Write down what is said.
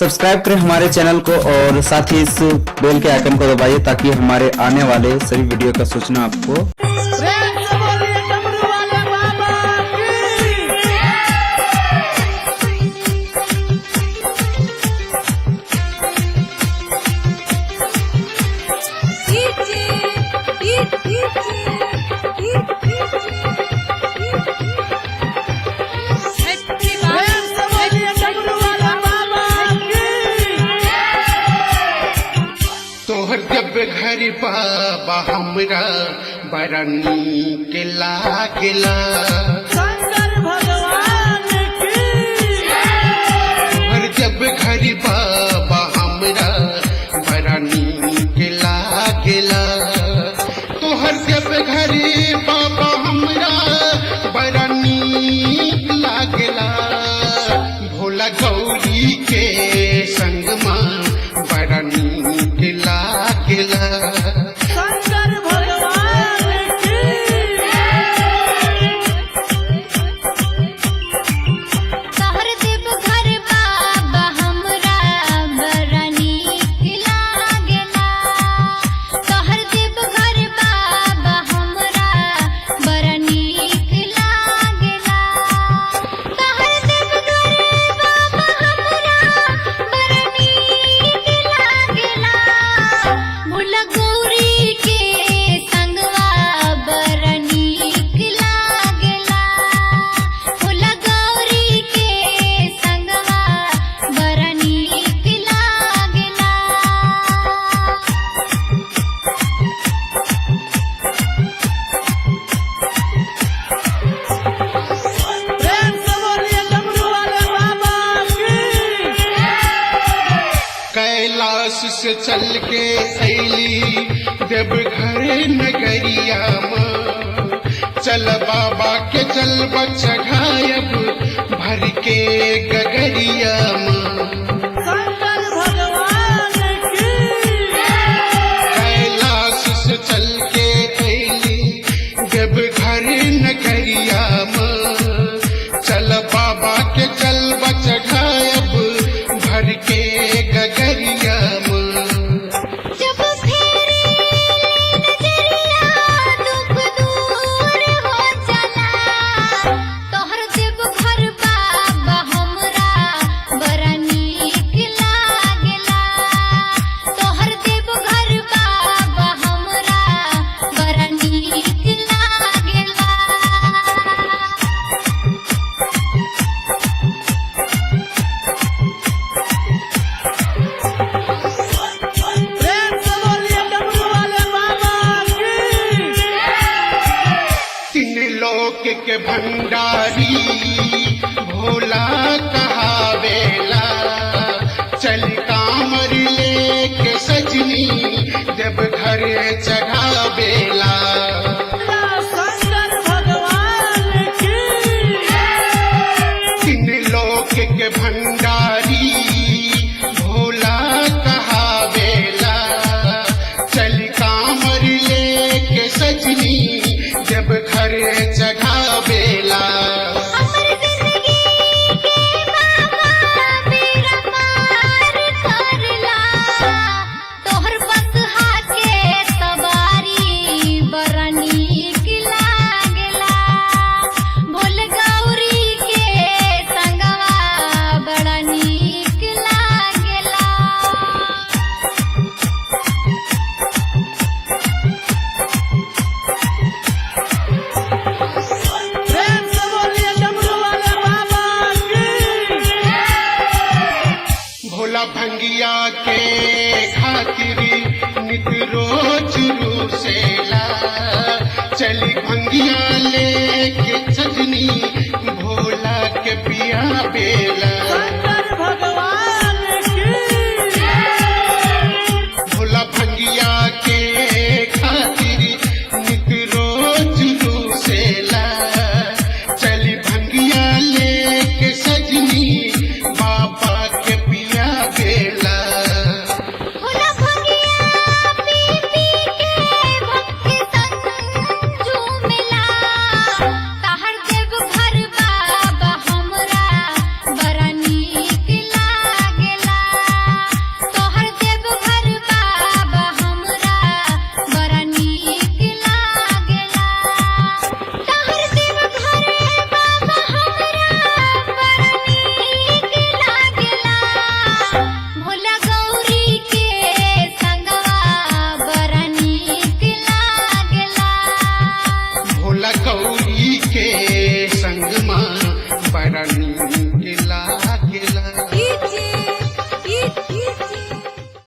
Subscribe करें हमारे channel को और साथ ही इस बेल के आइकन को दबाइए ताकि हमारे आने वाले सभी वीडियो का सूचना आपको प्रेम से बोलिए डमरू वाले बाबा की। प्रेम से बोलिए डमरू वाले बाबा की। तोहर जब घर बाबा हमरा बड़ा नीक लागेला। शंकर भगवान की। तोहर जब घर बाबा हमरा बड़ा नीक लागेला। तोहर जब घर बाबा हमरा बड़ा नीक लागेला। भोला गौरी के संग माँ बड़ा नीक लागेला। शंकर भगवान की। तोहर देव घर बाबा हमरा बड़ा नीक लागेला। तोहर देव घर बाबा हमरा बड़ा नीक लागेला। तोहर देव घर बाबा हमरा बड़ा नीक लागेला। भोला गौरी के संगवा बड़ा नीक लागेला। भोला गौरी के संगवा बड़ा नीक लागेला। प्रेम से बोलिए डमरू वाले बाबा की। कैलाश से चल के अली देवघर नगरिया माँ। चल बाबा के चल चढ़ायब भर के गगरिया माँ। शंकर भगवान की। कैलाश से चल के अली देवघर नगरिया माँ। चल बाबा के चल चढ़ायब भर के गगरिया माँ। जब फेरे नजरिया दुख दूर हो जाला। तोहर देव घर बाबा हमरा बड़ा नीक लागेला। तोहर देव घर बाबा हमरा बड़ा नीक लागेला। प्रेम से बोलिए डमरू वाले बाबा की। तीन लोक के भंडारी भोला कहावेला। चल कामर लेके सजनी जब घर चढ़ावेला। शंकर भगवान की। तीन लोक के भंडारी भोला कहावेला। चल कामर लेके सजनी जब घर चढ़ावेला। हमर जिंदगी के बाबा मेरा पार करला। तोहर बसहा के सवारी बड़ा नीक लागेला। भोल गौरी के संगवा बड़ा नीक लागेला। प्रेम से बोलिए डमरू वाले बाबा की। भोला भंगिया के खातिर नित रोज रूसेला। चली भंगिया लेके सजनी भोला के पिया बेला। शंकर भगवान की। भोला भंगिया के खातिर नित रोज रूसेला। चली भंगिया लेके सजनी बाबा के पिया बेला। भोला भंगिया पी पी के भक्त संग झूमेला। तहर देव घर बाबा हमरा बड़ा के संग माँ बड़ा नीक